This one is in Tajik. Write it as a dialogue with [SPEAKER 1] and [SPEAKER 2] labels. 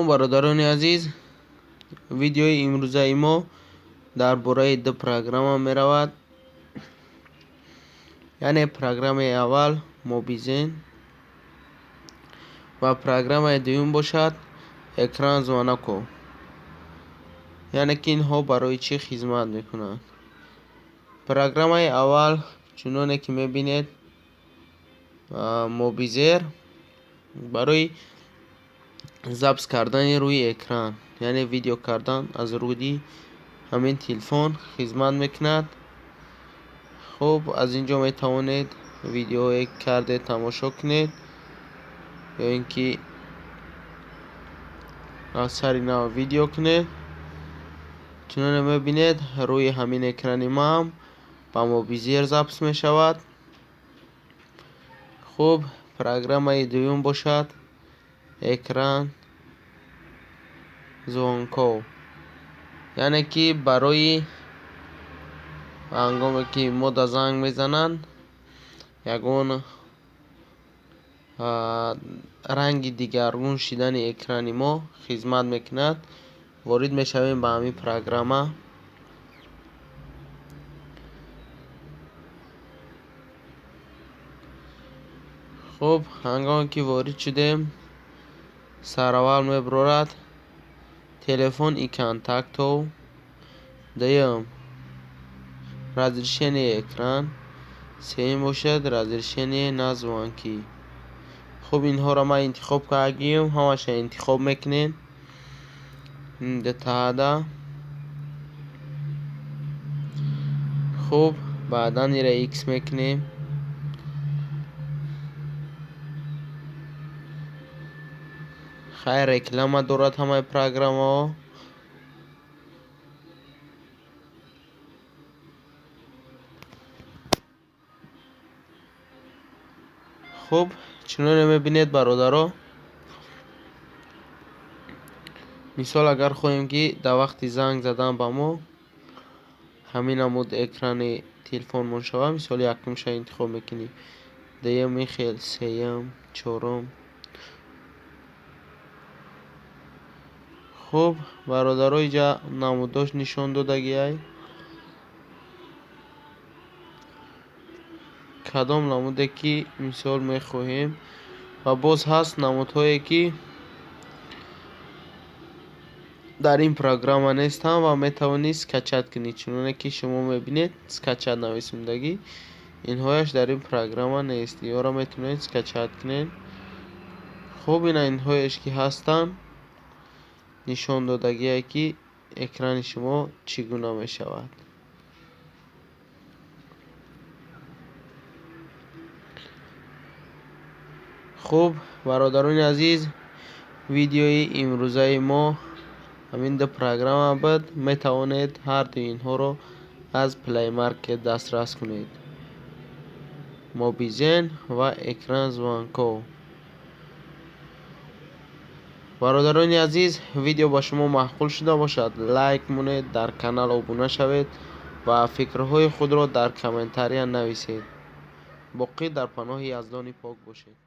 [SPEAKER 1] Бародарони азиз, видеои имрӯзаи мо дар бораи ду программа меравад. Яъне программаи аввал Mobizen ва программаи дуюм бошад Экран звонков. Яъне ки инҳо барои чӣ хизмат мекунанд? Программаи аввал, чуноне ки мебинед, Mobizer барои запись кардани рӯи экран, яъне видео кардан аз рӯи ҳамин телефон хизмат мекунад. Хуб, аз ин ҷо метавонед видеое карде тамошо кунед ё ин ки аз сари нав видео кунед. Чуноне мебинед, рӯи ҳамин экрани ман ба Mobizer запись мешавад. Хуб, программаи дуюм бошад Экран звонков, яъне ки барои ҳангоме ки мода занг мезананд, ягон ранги дигаргун шидани экрани мо хизмат мекунад. Ворид мешавем ба ҳамин программа. Хуб, ҳангоме ки ворид шудем, сараввал мебарорад телефон и контактов, дуюм разрешение экран, сеюм бошад разрешение на звонки. Хуб, инҳоро ман интихоб кардагием, ҳамаша интихоб мекунем. Дутаада. Хуб, баъдан ира X мекунем. Хайр, реклама дорад ҳамаи программаҳо. Хуб, чуноне мебинед, бародаро, мисол агар хоҳем ки дар вақти занг задан ба мо ҳамин намуд экрани телефонмон шавад, мисол якумша интихоб мекунем, дуюм ин хел, сеюм, чорум. Хуб, бародаро, инҷа намудош нишон додагиай. Кадом намуде ки мисол мехоҳем, ва боз ҳаст намудҳое ки дар ин программа нестанд ва метавонед скачать кунед. Чуноне ки шумо мебинед, скачать нависондагӣ, инҳояш дар ин программа нест, инҳоро метавонед скачать кунед. Хуб, ина инҳояш ки ҳастанд нишон додагие ки экрани шумо чӣ гуна мешавад. Хуб, бародарони азиз, видеои имрӯзаи мо ҳамин ду программа буд. Метавонед ҳар дуи инҳоро аз Play Market дастрас кунед. Mobizen ва Экран звонков. Бародарони азиз, видео ба шумо маъқул шуда бошад, лайк монед, дар канал обуна шавед ва фикрҳои худро дар комментария нависед. Боқӣ дар паноҳи Яздони пок бошед.